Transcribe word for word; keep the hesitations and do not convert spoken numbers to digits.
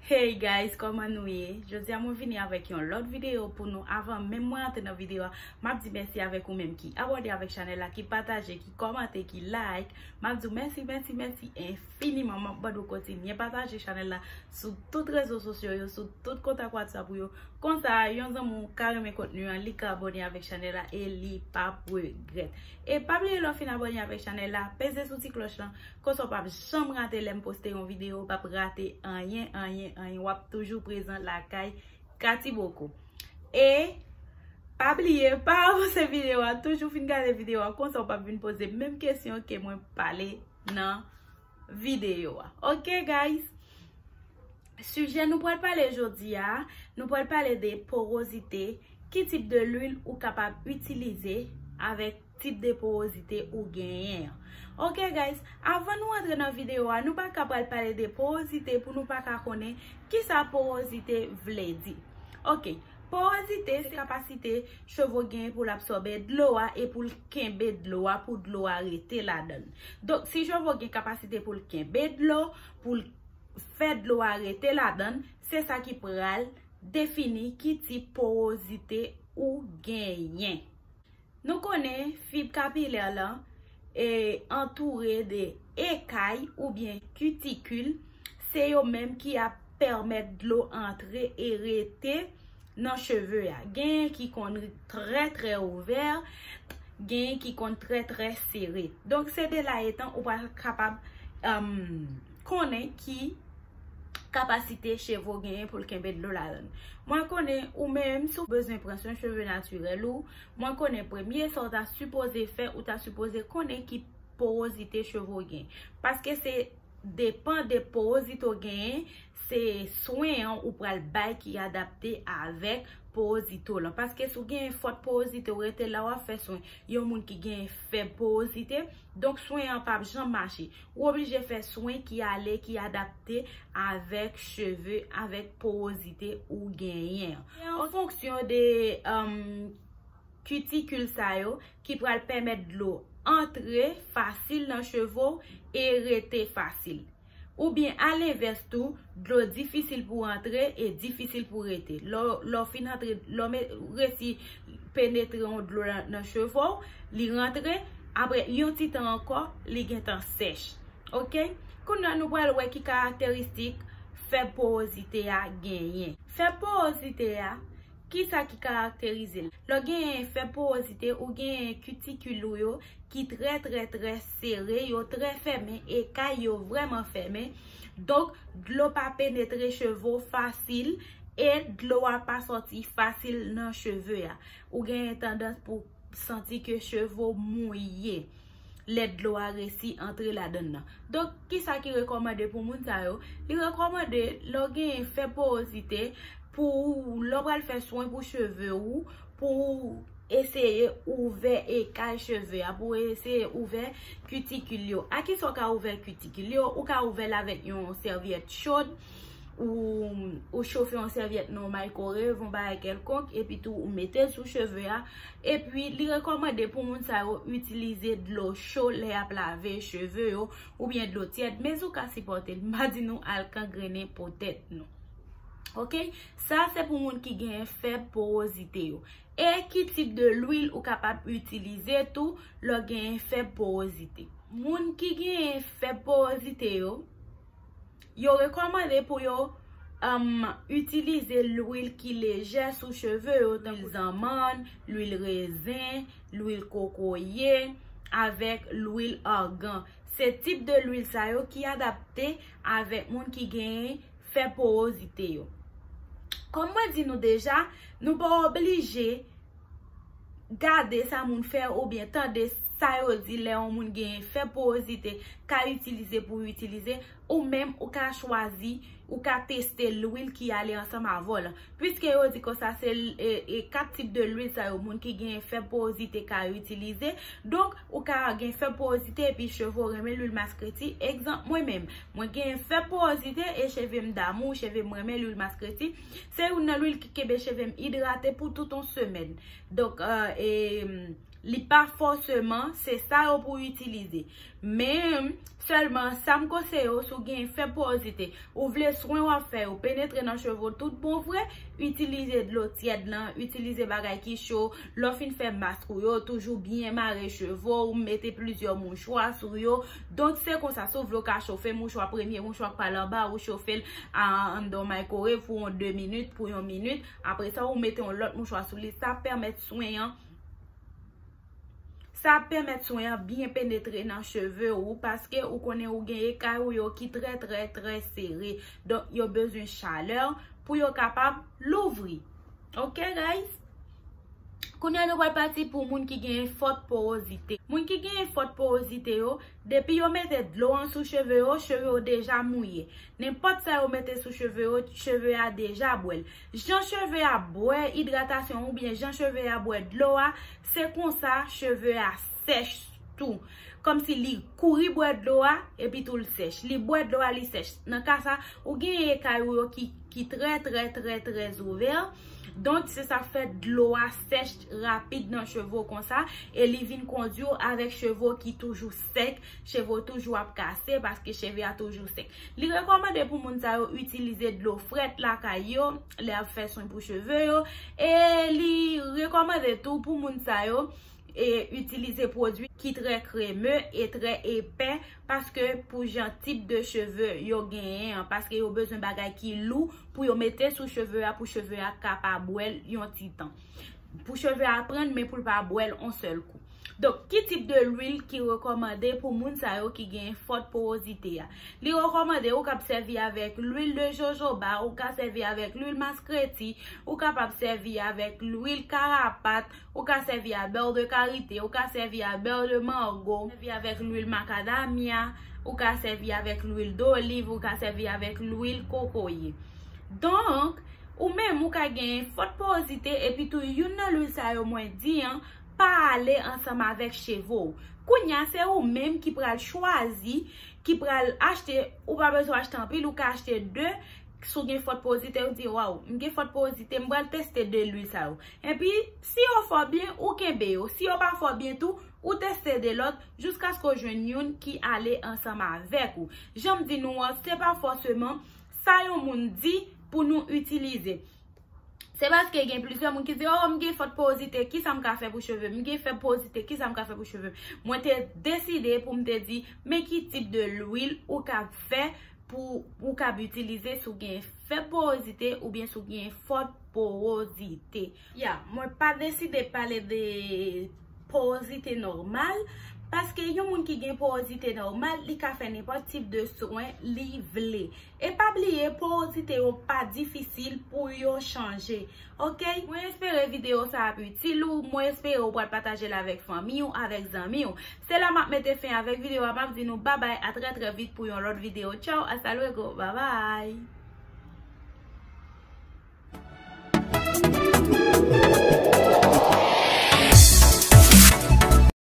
Hey guys, kòman nou ye? Jodi a mwen vini avèk yon lòt videyo pou nou. Avan menm mwen antre nan videyo a, m ap di mèsi avèk ou menm ki abòne avèk chanèl la, ki pataje, ki kòmante, ki like. M ap di w mèsi, mèsi, mèsi enfiniman. M ap mande w kontinye pataje chanèl la sou tout rezo sosyo yo, sou tout kontak WhatsApp ou yo. Konsa, yon zanmi w ka renmen kontni an, li ka abòne avèk chanèl la e li p ap regrèt. E pa bliye lè w fin abòne avèk chanèl la, peze sou ti klòch lan, konsa w p ap janm rate lè m poste yon videyo, w p ap rate anyen, anyen, anyen. W ap toujou prezan lakay Kati Boko. E pa bliye, pa avanse videyo a, toujou fin gade videyo a, konsa w p ap vin poze menm kesyon ke mwen pale nan videyo a. Ok, guys? Sijè nou pral pale jodi a, nou pral pale de porozite, ki tip de lwil ou kapab itilize avèk tip de porozite ou genyen an. Ok, guys, avan nou antre nan videyo a, nou pa ka pral pale de porozite pou nou pa ka konnen kisa porozite vle di. Ok, porozite se kapasite cheve w genyen pou l absòbe dlo a e pou l kenbe dlo a, pou dlo a rete ladan l. Donk, si cheve w gen kapasite pou l kenbe dlo, pou l fè dlo a rete ladan l, se sa ki pral defini ki tip porozite ou genyen. Nou konnen fib kapilè lan e antoure de ekay oubyen kitikil, se yo menm ki ap pèmèt dlo antre e rete nan cheve a. Genyen ki konn trè, trè ouvè, genyen ki konn trè, trè sere. Donk, se de la etan ou pral kapab, um, konnen ki kapasite cheve w genyen pou l kenbe dlo ladan l. Mwen konnen ou menm, si w bezwen pran swen cheve natirèl ou, mwen konnen premye sa w ta sipoze fè, ou ta sipoze konnen ki porozite cheve w gen. Paske se depan de porozite w genyen, se swen an ou pral bay ki adapte avèk porozite w lan. Paske si w gen fòt porozite, w rete la w ap fè swen yon moun ki gen fèb porozite, donk swen an p ap janm mache. Ou oblije fè swen ki ale, ki adapte avèk cheve, avèk porozite ou genyen an. E an fonksyon de, um, kitikil sa yo ki pral pèmèt dlo antre fasil nan cheve w e rete fasil. Oubyen alenvès tou, dlo difisil pou antre e difisil pou rete. Lè w, lè w fin antre, lè w me-, resi penetre yon dlo nan, nan cheve w, li rantre, apre yon ti tan ankò, li gentan sèch. Ok? Kounye a nou pral wè ki karakteristik fèb porozite a genyen. Fèb porozite a, kisa ki karakterize l? Lè w genyen fèb porozite, ou genyen kitikil ou yo ki trè, trè, trè sere, yo trè fèmen, ekay yo vrèman fèmen. Donk, dlo pa penetre cheve w fasil e dlo a pa sòti fasil nan cheve a. Ou genyen tandans pou santi ke cheve w mouye lè dlo a resi antre ladan l nan. Donk, kisa ki rekòmande pou moun sa yo? Li rekòmande lè w genyen fèb porozite pou lè w pral fè swen pou cheve ou, pou eseye ouvè ekay cheve a, pou eseye ouvè kitikil yo. A kisa w ka ouvè kitikil yo? Ou ka ouvè l avèk yon sèvyèt chod, ou, ou chofe yon sèvyèt nan yon maykrowev, yon bagay kèlkonk, epi tou ou mete l sou cheve a. Epi li rekòmande pou moun sa yo itilize dlo cho lè y ap lave cheve yo, oubyen dlo tyèd, men si w ka sipòte l, m pa di nou al kangrenen po tèt nou. Ok? Sa se pou moun ki gen fèb porozite yo. E ki tip de lwil ou kapab itilize tou lè w gen fèb porozite? Moun ki gen fèb porozite yo, yo rekòmande pou yo, um, itilize lwil ki lejè sou cheve yo, tankou lwil zanmann, lwil rezen, lwil kokoye, avèk lwil argan. Se tip de lwil sa yo ki adapte avèk moun ki gen fèb porozite yo. Kòm mwen di nou deja, nou pa oblije gade sa moun fè oubyen tande sa yo di lè yon moun gen fèb porozite ka itilize pou itilize, ou menm ou ka chwazi, ou ka teste lwil ki ale ansanm avè w lan. Piske yo di konsa se, e, e, kat tip de lwil sa yo moun ki gen fèb porozite ka itilize. Donk, ou ka gen fèb porozite epi cheve w renmen lwil maskreti. Egzanp, mwen menm, mwen gen fèb porozite e cheve m damou, cheve m renmen lwil maskreti. Se youn nan lwil ki kenbe cheve m idrate pou tout yon semèn. Donk, e, e, Li pa fòseman se sa yo pou w itilize. Men sèlman sa m konseye w, si w gen fèb porozite, ou vle swen w ap fè yo penetre nan cheve w tout bon vre, itilize dlo tyèd lan, itilize bagay ki cho. Lè w fin fè mask ou yo, toujou byen mare cheve w, mete plizyè mouchwa sou yo. Donk se konsa, si w vle w ka chofe mouchwa, premye mouchwa k pral anba, ou chofe l a, anndan microwave pou yon de minit, pou yon minit. Apre sa, ou mete yon lòt mouchwa sou li. Sa pèmèt swen an Sa ap pèmèt swen an byen penetre nan cheve ou, paske ou konnen ou gen ekay ou yo ki trè, trè, trè sere. Donk, yo bezwen chalè pou yo kapab louvri. Ok, guys? Kounye a, nou pral pati pou moun ki gen fòt porozite. Moun ki gen fòt porozite yo, depi yo mete dlo an sou cheve yo, cheve yo deja mouye. Nenpòt sa yo mete sou cheve yo, cheve a deja bwè l. Jan cheve a bwè idratasyon oubyen jan cheve a bwè dlo a, se konsa cheve a sèch tou. Kòmsi li kouri bwè dlo a, epi tou l sèch. Li bwè dlo a, li sèch. Nan ka sa, ou gen ekay ou yo ki, ki trè, trè, trè, trè ouvè. Donk, se sa k fè dlo a sèch rapid nan cheve w konsa, e li vin kondui w avèk cheve w ki toujou sèk, cheve w toujou ap kase, paske cheve a toujou sèk. Li rekòmande pou moun sa yo itilize dlo frèt lakay yo, lè y ap fè swen pou cheve yo, e li rekòmande tou pou moun sa yo, e itilize pwodui ki trè kreme e trè epè, paske pou jan tip de cheve yo genyen an, paske yo bezwen bagay ki lou pou yo mete sou cheve a, pou cheve a kapab bwè l yon ti tan. Pou cheve a pran, men pou l pa bwè l on sèl kou. Donk, ki tip de lwil ki rekòmande pou moun sa yo ki gen fòt porozite a? Li rekòmande ou kab sèvi avèk lwil de jojoba, ou ka sèvi avèk lwil maskreti, ou kapab sèvi avèk lwil karapat, ou ka sèvi a beurre de karité, ou ka sèvi a beurre de mango, sèvi avèk lwil makadamya, ou ka sèvi avèk lwil doliv, ou ka sèvi avèk lwil kokoye. Donk, ou menm ou ka gen fòt porozite, epi tou youn nan lwil sa yo mwen di an pa ale ansanm avèk cheve w. Kounye a, se ou menm ki pral chwazi, ki pral achte, ou pa bezwen achte anpil, ou ka achte de, si w gen fòt porozite, ou di, "Waw, m gen fòt porozite, m pral teste de lwil sa yo." Epi, si yo fè w byen, ou kenbe yo. Si yo pa fè w byen tou, ou teste de lòt, jiskaske w jwenn youn ki ale ansanm avèk ou. Jan m di nou an, se pa fòseman sa yon moun di pou nou itilize. Se paske gen plizyè moun ki di, "Oh, m gen fòt porozite, kisa m ka fè pou cheve m? M gen fèb porozite, kisa m ka fè pou cheve m?" Mwen te deside pou m te di, "Men ki tip de lwil ou ka fè pou ou kab itilize si w gen fèb porozite oubyen si w gen fòt porozite." Ya, mwen pa deside pale de porozite nòmal, paske yon moun ki gen porozite nòmal, li ka fè nenpòt tip de swen li vle. E pa bliye, porozite yo pa difisil pou yo chanje. Ok? Mwen espere videyo sa ap itil ou, mwen espere ou pral pataje l avèk fanmi w, avèk zanmi w. Se la m ap mete fen avèk videyo a, m ap di nou babay, a trè trè vit pou yon lòt videyo. Tchaw, hasta luego, babay!